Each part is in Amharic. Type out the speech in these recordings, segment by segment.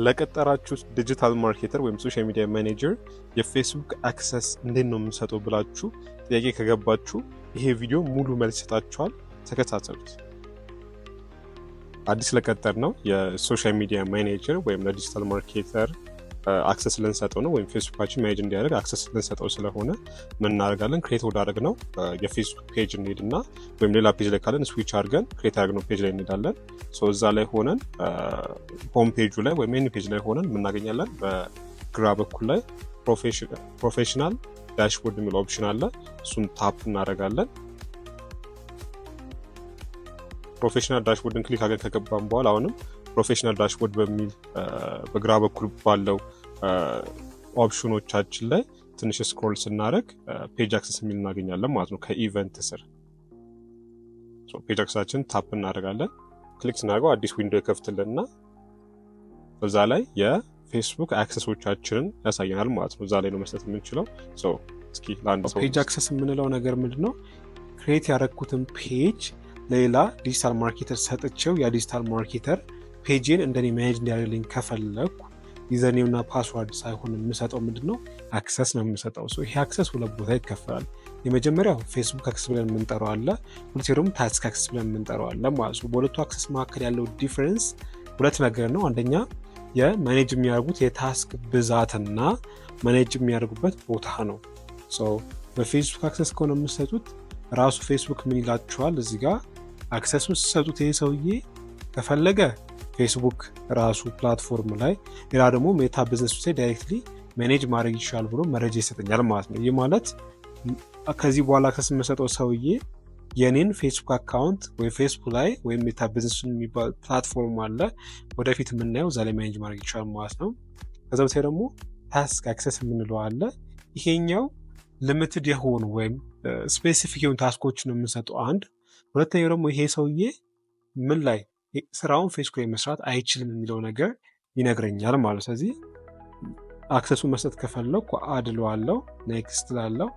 ለቀጠራችሁት digital marketer ወይም social media manager የፌስቡክ access እንዴት ነው የምንሰጠው ብላችሁ ጥያቄ ከገባችሁ ይሄ ቪዲዮ ሙሉ መልስ ይሰጣችኋል። ተከታተሉት። አዲስ ለቀጠርነው የ social media manager ወይም ለ digital marketer access ልንሰጠው ነው ወይም ፌስቡካችን manage እንዲያደርግ access ልንሰጠው ስለሆነ ምን እናደርጋለን? Create ወዳደረግነው የፌስቡክ page እንሄድና ወይም ሌላ page ላይ ካለን switch አድርገን create ያደረግነው page ላይ እንሄዳለን። እዛ ላይ ሆነን home page ኡ ላይ ወይም any page ላይ ሆነን የምናገኛለን። በግራ በኩል ላይ professional dashboard የሚል option አለ። እሱን tap እናደርጋለን። Professional dashboard ን click አድርገን ከገባን በኋላ አሁንም professional dashboard በሚል በግራ በኩል ባለው option ኦቻችን ላይ ትንሽ scroll ስናደርግ page access የሚል እናገኛለን ማለት ነው። ከ event ስር page access ኣችን tap እናደርጋለን። Click ስናደርገው አዲስ window ይከፍትልንና እዛ ላይ የፌስቡክ access ኦቻችንን ያሳየናል ማለት ነው። እዛ ላይ ነው መስጠት የምንችለው። እስኪ ለአንድ ሰው Page access የምንለው ነገር ምንድን ነው? Create ያደረግኩትን page ለሌላ digital marketer ሰጥቼው ያ digital marketer page ን እንደኔ manage እንዲያደርግልኝ ከፈለግኩ username እና password ሳይሆን የምሰጠው ምንድን ነው? Access ነው የምሰጠው። ይሄ access ሁለት ቦታ ይከፈላል። የመጀመሪያው ፌስቡክ access ብለን የምንጠራው አለ። ሁለተኛው ደግሞ task access ብለን የምንጠራው አለ ማለት ነው። በሁለቱ access መካከል ያለው difference ሁለት ነገር ነው። አንደኛ የ manage የሚያደርጉት የ task ብዛትና manage የሚያደርጉበት ቦታ ነው። በፌስቡክ access ከሆነ የምሰጡት ራሱ ፌስቡክ ምን ይላችኋል እዚህ ጋር access ኡን ሲሰጡት ይሄ ሰውዬ ከፈለገ ፌስቡክ ራሱ platform ላይ፣ ሌላ ደግሞ ሜታ ቢዝነስ ላይ directly manage ማድረግ ይችላል ብሎ መረጃ ይሰጠኛል ማለት ነው። ይህ ማለት ከዚህ በኋላ access የምሰጠው ሰውዬ የኔን ፌስቡክ account ወይ ፌስቡክ ላይ ወይም ሜታ ቢዝነስ የሚባል platform አለ፣ ወደፊት የምናየው፣ እዛ ላይ manage ማድረግ ይችላል ማለት ነው። ከዛ በታይ ደግሞ task access የምንለው አለ። ይሄኛው limited የሆኑ ወይም specific የሆኑ task ኦችን ነው የምንሰጠው አንድ። ሁለተኛው ደግሞ ይሄ ሰውዬ ምን ላይ ስራውን ፌስቡክ ላይ መስራት አይችልም የሚለው ነገር ይነግረኛል ማለት። ስለዚህ access ኡን መስጠት ከፈለኩ add እለዋለሁ፣ next እላለሁ።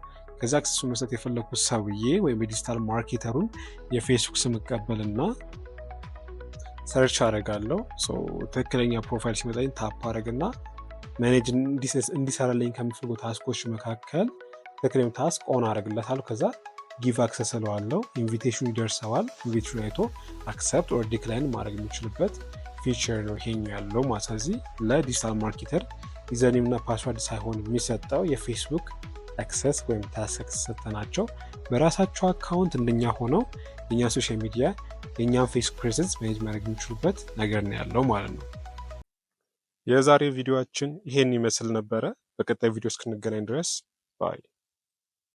ከዚ access ኡን መስጠት የፈለግኩት ሰውዬ ወይም የ digital marketer ኡን የፌስቡክ ስም እቀበልና search አደርጋለሁ። ትክክለኛ profile ሲመጣኝ tap አደርግና manage እንዲሰራልኝ ከምፈልገው task ኦች መካከል ትክክለኛ task on አደርግለታለሁ። ከዛ give access እለዋለሁ። Invitation ኡ ይደርሰዋል። Invitation ኡ አይቶ accept or decline ማድረግ የሚችልበት feature ነው ይሄኛው ያለው ማለት። ስለዚህ ለ digital marketer username እና password ሳይሆን የሚሰጠው የፌስቡክ access ወይም task access ሰጥተናቸው በራሳቸው account እንደኛ ሆነው የእኛ social media፣ የእኛን ፌስቡክ presence manage ማድረግ የሚችሉበት ነገር ነው ያለው ማለት ነው። የዛሬ ቪዲዮአችን ይሄን ይመስል ነበረ። በቀጣይ ቪዲዮ እስክንገናኝ ድረስ bye።